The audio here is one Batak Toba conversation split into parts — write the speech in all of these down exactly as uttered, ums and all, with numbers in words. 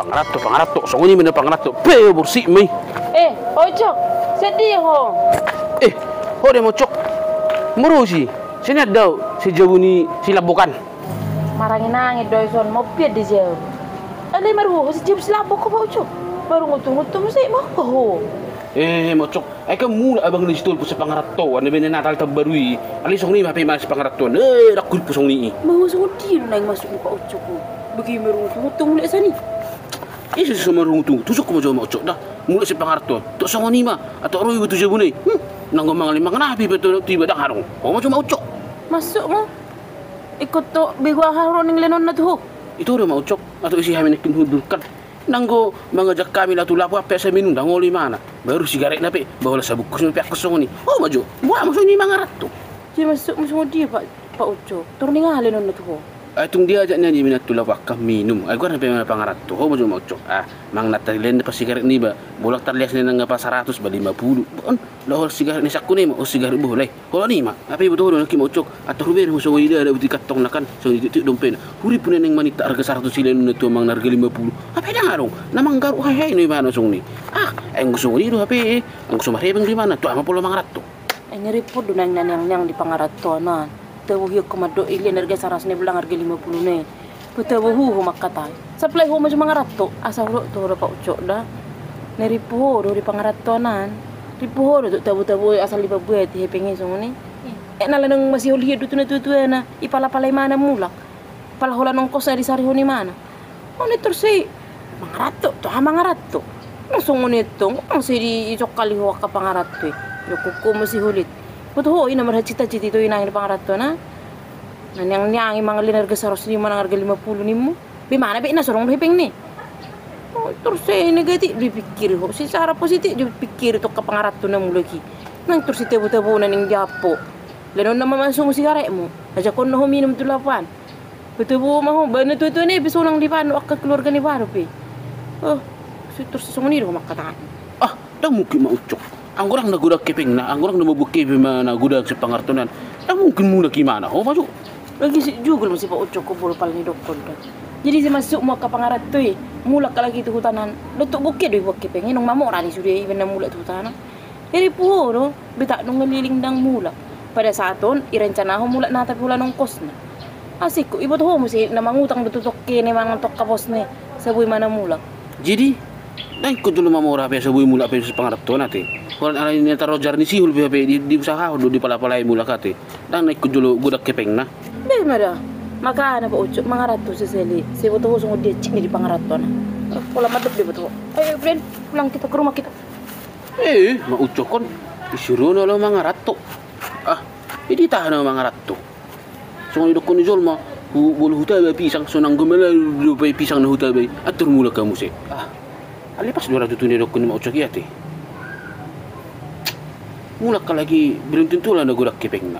Pangaratto, pangaratto, songon i ma na pangaratto. Pe, borsik ma i. Eh, Ucok, sian dia ho? Eh, ho da ma Ucok. Molo si, sian dia do, sian jabu ni si Lambok an. Marangin-angin do i son, mau pian di jabu. Alai marhua ho sian jabu si Lambok ho, Pak Ucok? Marungut-ungut tu muse ma ho. Eh, ma Ucok, ai kan mulak abang ni si Tolpu sian pangarattoan, na baen ni Natal taon baru i. Alai songon i ma hape mulak sian pangarattoan. Eh, dang hurippu songon i. Mau songon dia do naeng masuk ni Pak Ucok ho? Bagi marungut-ungut tu mulak sian i. Ise so marungut-ungut? Tusuk ho ma jo ma Ucok da. Mulak sian pangarattoan. Tok songon i ma. Atok ro iba tu jabuna i. Hmm. Nanggo mangalin mangan api pe tu iba dang adong. Ho ma jo ma Ucok. Masuk ma. Ingkon tok begu aha ro ning lenonna tu ho. Ito do ma Ucok. Atok isi hami nangkin hundulkan. Nanggo mangajak hami laho tu lapo ape asa minum dang olo imana. Baru sigaretna pe. Baholan sabungkus ma pe angkon songon i. Ho ma jo. Buat ma songon i mangaratto. Jadi masuk ma songon dia Pak. Pak Ucok, tor ninna aha lenonna tu ho? Ai tung diajak nian i ma inanta tu lapo angka minum, ai goarna pe ma pangaratto, ho ma jo ma Ucok. Ah, manang na tarilen do pas sigaret niba, bolak tarleas nian nangapa saratus ba lima pulu. On, laho sigaret ni sangkun i ma, on sigaret bohol ai. Holan i ma, hape iboto ho do nangkin ma Ucok, ator hubereng ho songon i da, da buti kantongna kan, songon i tiuk-tiuk dompetna. Hurippu na naeng maninta arga saratus i lenonna tu amang na arga lima pulu. Hape dang adong, na manggaruk hae-hae do imana songon i. Ah, anggo songon i do hape, anggo so marhepeng do imana, tu aha ma pola mangaratto. Ai na rippu do naeng na niang-niang di pangarattoan an. Tabo hian ho mandok i lian arga saratus na i bolang arga lima pulu na i. Pe tabo huhu mangkatai. Saplai ho ma jo mangaratto. Asa hudok tu ho do Pak Ucok da. Na rippu ho do di pangarattoan an. Rippu ho do tu tabo-tabo i asal dipabuati hepeng i songon i. Eh na ladang masihol hian do tu na tua-tuana. Ipala-pala imana mulak. Pala holan ongkos na disarihon imana. Songon i tor sai mangaratto, tu aha mangaratto. Nang songon i tong, nang sai di, disongkali ho angka pangaratto i. Didok ho muse holit. Boto ho i na marhansit-hansit i tu inang di pangaratto na. Na niang-niang i mangalin arga saratus i manang arga lima pulu nimmu. Be mana be na sorong do hepeng ni. Tor sai negatif do dipikiri ho. Secara positif do dipikiri tu angka pangaratto na mulak i. Nang tor sai tabo-tabo na ning diampo. Lenonna ma mansumu sigaretmu. Ajakhon na ho minum tu lapo an. Pe tabo ma ho, ba na tua-tua na i pe sonang dipanuk angka keluarga ni baru pe. Oh, sai tor sai songon i do ho mangkatai. Ah, dang mungkin ma Ucok. Anggo dang na godang hepengna, anggo dang na mabuat hepeng ma na godang sian pangarattoan an. Dang mungkin mulak imana, ho ma jo. Lagi si jugul muse Pak Ucok ho molo pala nidokkon da. Jadi sai masuk ma angka pangaratto i, mulak halak i tu huta an. Dang tok gokhon do ibuat hepeng i, nunga mamora ni sude iba na mulak tu huta an. Jadi puho do, be tak nunga liling dang mulak. Pada saat on, irencanahon mulak na tapi holan ongkosna. Asik ho, iboto ho muse na mangutang do tu tokke ni manang tu angka bos ni, saboi ma na mulak. Jadi, dang ingkon jolo mamora pe saboi mulak pe sian pangarattoan ate. Holan alani na tarrojar ni sihol pe hape di, diusahahon do dipalapalai mulak ate. Dang na ingkon jolo godang hepengna. Be ma da, makana Pak Ucok mangaratto seseli, sai iboto ho songon dia cik ni di pangarattoan. Pola mandok do iboto ho. Ayo, friend, pulang kita ke rumah kita. Eh, ma Ucok on, disuruhon laho mangaratto. Ah, i ditahan laho mangaratto. Songon didokkon ni jolma, hu, molo hutaba pisang, sonang gomala dope pisang na hutaba i, atur mulak hamu muse. Ah, alai pas do ra tutu na didokkon ni ma Ucok i ate. Mulak halak i belum tentu ala na godang hepengna.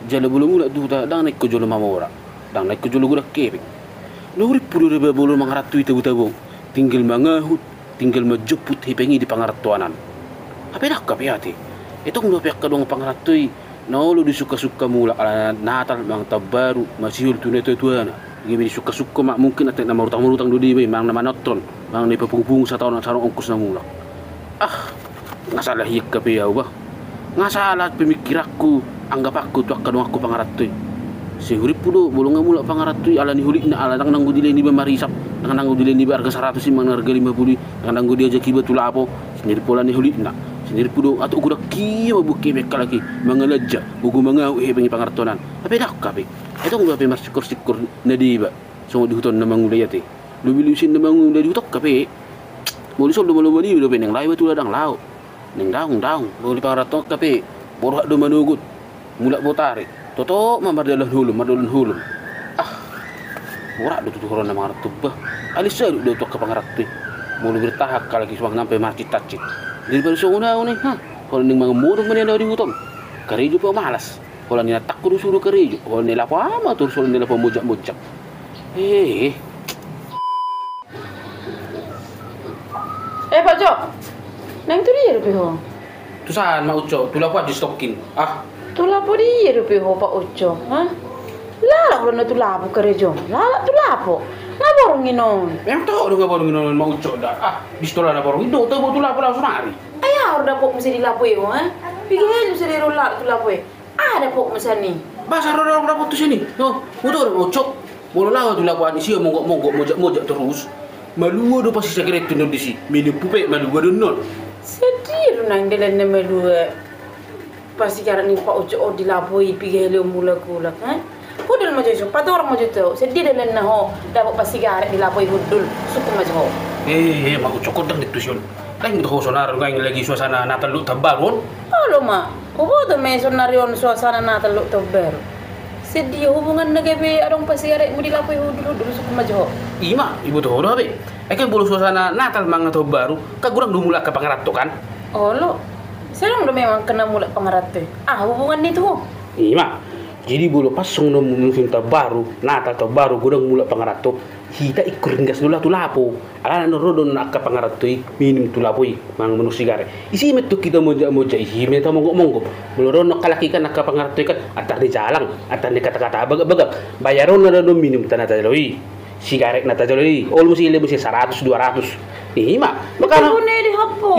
Jala molo mulak tu huta, dang na ingkon jolo mamora, dang na ingkon jolo godang hepeng. Na hurippu do ra ba molo mangaratto i tabo-tabo, tinggal mangahut, tinggal manjomput hepeng i di pangarattoan an. Hape dang hape ate. Etong do hape angka dongan pangaratto i, na olo disungka-sungka mulak ala Natal manang taon baru, masihol tu na tua-tuana. Gabe disungka-sungka ma mungkin atik na marutang-marutang do di iba i, manang na manonton, manang na ipapungu-pungu sataon, sataon ongkos na mulak. Ah, nga salah i angka pe au bah. Nga salah pemikiranku, anggapanku tu angka donganku pangaratto i. Sai hurippu do, molo nga mulak pangaratto i, alani holitna, ala dang nanggo dilehon iba marisap, dang nanggo dilehon iba arga saratus i manang arga lima pulu i, dang nanggo diajak iba tu lapo, sandiri pola ni holitna. Sandiri pu do, atik godang i mabuat hepeng halak i, mangalanja, bogo mangahut hepeng i pangarattoan an. Hape dang hape. Etong do hape marsikkor-sikkor na di iba. Songon di huta on na mangula i ate. Lobi-lobi sian na mangula di huta on hape. Molo dison do molo mani dope naeng laho iba tu ladang laho. Naeng daong, daong. Molo di pangaratto on hape. Borhat do manogot. Mulak botari. Totop ma mardalan holom, mardalan holom. Ah. Borat do tutu rohana mangaratto bah. Alai sai do tu angka pangaratto i. Molo bertahan halak i suang sampe marcit-cit. Daripada songon au ni, ha. Holan naeng mangan modom ma nian au di huta on. Karejo pe au malas. Holan inantangku do suruh karejo, holan na i lapo au ma torus, holan na i lapo monjak-monjak. Eh. Eh, Pak Ucok. Naeng tu dia dope ho? Tu san ma Ucok, tu lapo an di stokin. Ah. Tu lapo dia dope ho, Pak Ucok, ha? Lalap holan na tu lapo karejo. Lalap tu lapo. Nga Borngin on. Memang toho do nga borngin on, Mak Ucok da. Ah, bistolana borngin do, toho tu lapo langsung ari. Ai aha do dapotmu sian di lapo i ho, eh? Piga hali muse dirullak tu lapo i. Aha dapotmu sian i? Boasa ro dapot tu sian i? Oh, boto do, Mak Ucok. Molo laho tu lapo an, isi mongkok-mongkok, mojak-mojak torus. Malua do pasti sigaret tu non disi. Minum pupe, malua do non. Sedia do nang dalanna malua. Pasti sigaret ni Pak Ucok on di lapo i, piga hali on mulak-ulak, eh? Hudol ma jo, patorang ma jo tu au. Sedia dalanna ho dapot pasti sigaret di lapo i, hudol. Sungkun ma jo ho. Eh, eh, Mak Ucok, on dang ninna tusi on. Dang ninna ho sonari on lagi suasana Natal dohot Tahun Baru on. Olo ma. Huboto ma sonari on suasana Natal dohot Tahun Baru. Sedia hubunganna gabe adong pasti sigaretmu di lapo i, hudol, hudol, sungkun ma jo ho. I ma, diboto ho do hape. Ai kan molo suasana Natal manang Tahun Baru, kan godang do mulak angka pangaranto kan? Olo. Sai adong do memang angka na mulak pangaranto i. Aha hubunganna i tu ho? I ma. Jadi molo pas songon on musim Tahun Baru, Natal, Tahun Baru, godang mulak pangaranto, hita ingkon ringgas do laho tu lapo. Alana ro do on angka pangaranto i minum tu lapo i, mangan, manuk sigaret. Isi ma tong hita mojak-mojak, isi ma hita monggop-monggop. Molo ro on angka halak i kan, angka pangaranto i kan, antar ni jalang, antar ni kata-kata, bagak-bagak. Bayaronna do on minum na tajalo i. Sigaret na tajalo i, olo muse, ila muse saratus, dua ratus. I ma, makana. Tabone di hapo,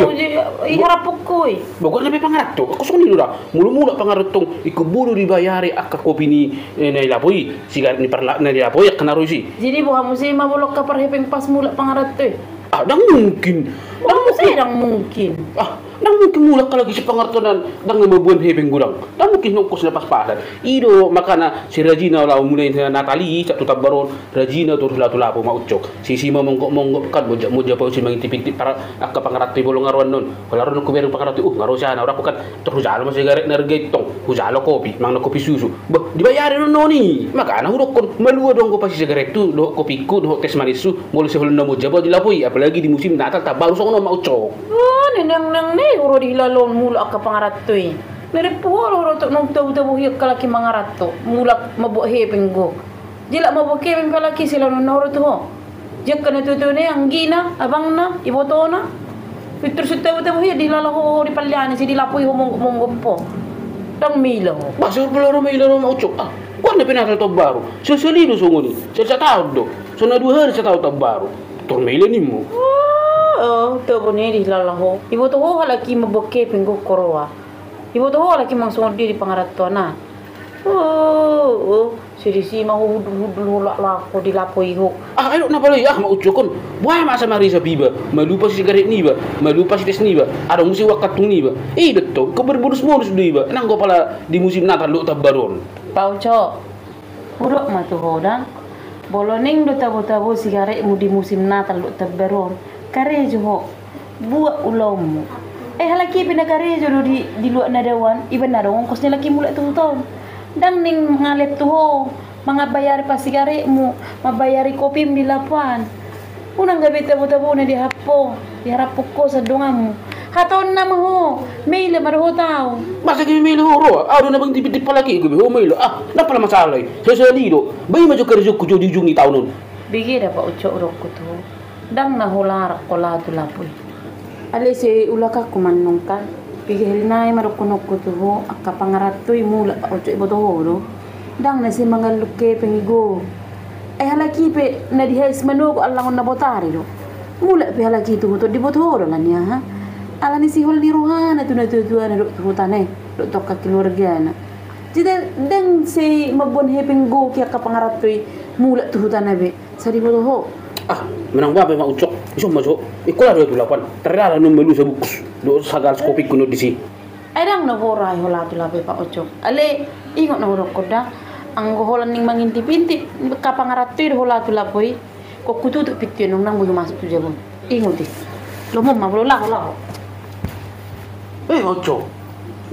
i harapon ho i. Bagak na pe pangaranto, kosong ni do da. Molo mulak pangaranto, ingkon boi do dibayari angka kopi ni, eh, na di lapo i, sigaret ni parla-, na di lapo i, angka na ro disi. Jadi boha muse ma molo angka parhepeng pas mulak pangaranto i? Ah, dang mungkin. Dang mungkin. Dang mungkin. Ah, dang mungkin mulak halak i sian pangaranto na dang na mamboan hepeng godang. Dang mungkin ongkos na pas-pasan. I do makana sai rajin au laho mulai Natal i sahat tu Tahun Baru on, rajin au torus laho tu lapo, Mak Ucok. Sisi ma monggop-monggop kan, mojak-mojak au, sai mangintip-intip angka pangaranto i molo nga roan on. Holan ro on hubereng pangaranto i, uh, nga ro sian aha, na ro au kan. Tor hujalo ma sigaret na arga i tong, hujalo kopi, mangan kopi susu. Bah, dibayari do on i. Makana hudokkon, malua do anggo pasti sigarethu dohot kopingku dohot teh manishu molo sai holan na mojak au di lapo i, apalagi di musim Natal Tahun Baru songon on, Mak Ucok. Oh, nenang nang ne, ro di hilala on mulak angka pangaranto i. Nari puho ro tu naung tabo-tabohi angka halak i mangaranto, mulak mamboan hepeng do. Jala mamboan hepeng pe halak i, sai laho na ro tu ho. Jala angka na tuatua i, anggina, abangna, ibotona. Pintor sai tabo-tabohi, di hilala ho, ho di paliana, sai di lapo i ho monggop-monggop ho. Dang maila ho. Bah, sai ro maila ro, Mak Ucok. Ah, goarna pe Natal Tahun Baru. Sahali do songon i. Sahali sataon do. Songon na dua hali sataon Tahun Baru. Tor maila nimmu. Oh, oh, tabone di hilala ho. Iboto ho halak i mamboan hepeng do, huroha. Iboto ho halak i manang songon dia di pangarantoan. Oh, oh. Sai disi ma ho hudul-hudul, ho laklak ho di lapo i ho. Ah, ayo na pala i, ah, Mak Ucok on. Boha ma asa marisap iba, malua pasti sigaret niba, malua pasti teh niba, adong muse uang kantung niba. I do tong, ingkon berbonus-bonus do iba. Nanggo pala di musim Natal dohot Tahun Baru on. Pak Ucok, hudok ma tu ho da. Molo naeng do tabo-tabo sigaretmu di musim Natal dohot Tahun Baru on, karejo ho. Buat ulaonmu. Eh, halak i pe na karejo do di, di luat na dao an, iba na adong ongkos ni halak i mulak tu huta on. Dang naeng mangalap tu ho, mambayari pasti sigaretmu, mambayari kopim di lapo an. Unang gabe tabo-tabo na diharapon ho, diharapon ho sian donganmu. Hatahon nama ho, maila ma do ho tu au. Masa gabe maila ho ro? Au do na mangintip-intip halak i, gabe ho maila. Ah, ndang pala masalah i. Sahali-sahali do. Bah, i ma jo karejongku jo di ujung ni taon on. Bege da, Pak Ucok, hudokku tu ho. Ndang na holan rap ho laho tu lapo i. Alai sai ulakanku ma annon kan. Piga hali nai ma dokhononku tu ho, angka pangaranto i mulak, Pak Ucok, iboto ho do. Ndang na sai mangalluk hepeng i go. Ai halak i pe na dihais manogot allangon na botari do. Mulak pe halak i tu ho, tong diboto ho do alani aha. Alani sai holan ni rohana tu natuatuana dohot tu hutana i, dohot tu angka keluargana. Jadi ndang sai mamboan hepeng gok i angka pangaranto i mulak tu hutana be. Sai diboto ho. Ah, manang boha pe, Mak Ucok, dison ma jo ho. Ingkon laho do tu lapo an. Tardalan on malua sabukus dohot sagalas kopingku on disi. Ai ndang na huroha ho laho tu lapo i, Pak Ucok. Alai ingot na hudokkon da. Anggo holan naeng mangintip-intip angka pangaranto i do ho laho tu lapo i, ingkon hututup pintu i, nunga ndang boi masuk tu jabu. Ingot i. Lomo ma, molo laho, laho. Eh, Mak Ucok.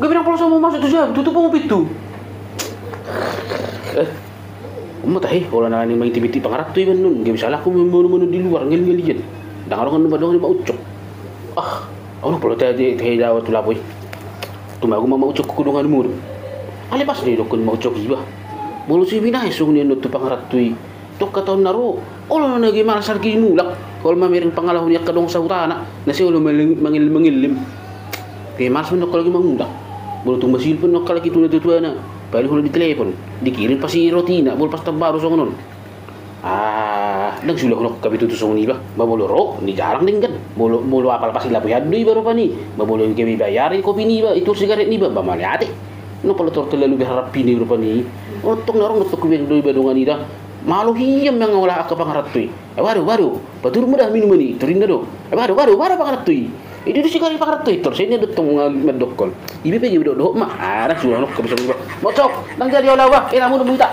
Gabe ndang pola so mau masuk tu jabu, tutup hamu pintu. Eh. On ma tahe, holan na naeng mangintip-intip pangaranto i annon, gabe salahku manu-manu di luar, ngali-ngalian. Ndang adong annon mandongani Mak Ucok. Ah, au ndang pola tahe, tahe laho tu lapo i. Tumago ma Mak Ucok tu donganmu do. Alai pas do didokkon Mak Ucok i bah. Molo sai binahen songon i annon tu pangaranto i, tu angka taon na ro, olo na gabe malas halak i mulak. Olo mamereng pangalaho ni angka dongan sahutana, na sai olo mangellem-ellem. Gabe malas ma annon halak i mangulak. Molo tung masilpon annon halak i tu natuatuana, paling holan ditelepon, dikirim pasti rotina, molo pas taon baru songon on. Ah, Ndang sula hono kabe tutu songon iba. Ba molo ro ni jarang denggan. Molo, molo apal pasti lapo ian do iba rupani. Ba molo gabe bayaran kopi niba, itu sigaret niba, ba maliate. No pala tor terlalu berharap ini rupani. Ontong na rong dottong kubiang do iba dongan i da. Malo hian mangolah angka pangaranto i. Baru, baru. Paturun ma da minuman i, turinna do. Baru, baru, baru pangaranto i. Ido do sigaret pangaranto i, tor seni dottong mandokkon. Iba pe gabe dohot ma. Arang sula hono kabe songon iba. Mocok, ndang jadi olah ba. Ena munu muita.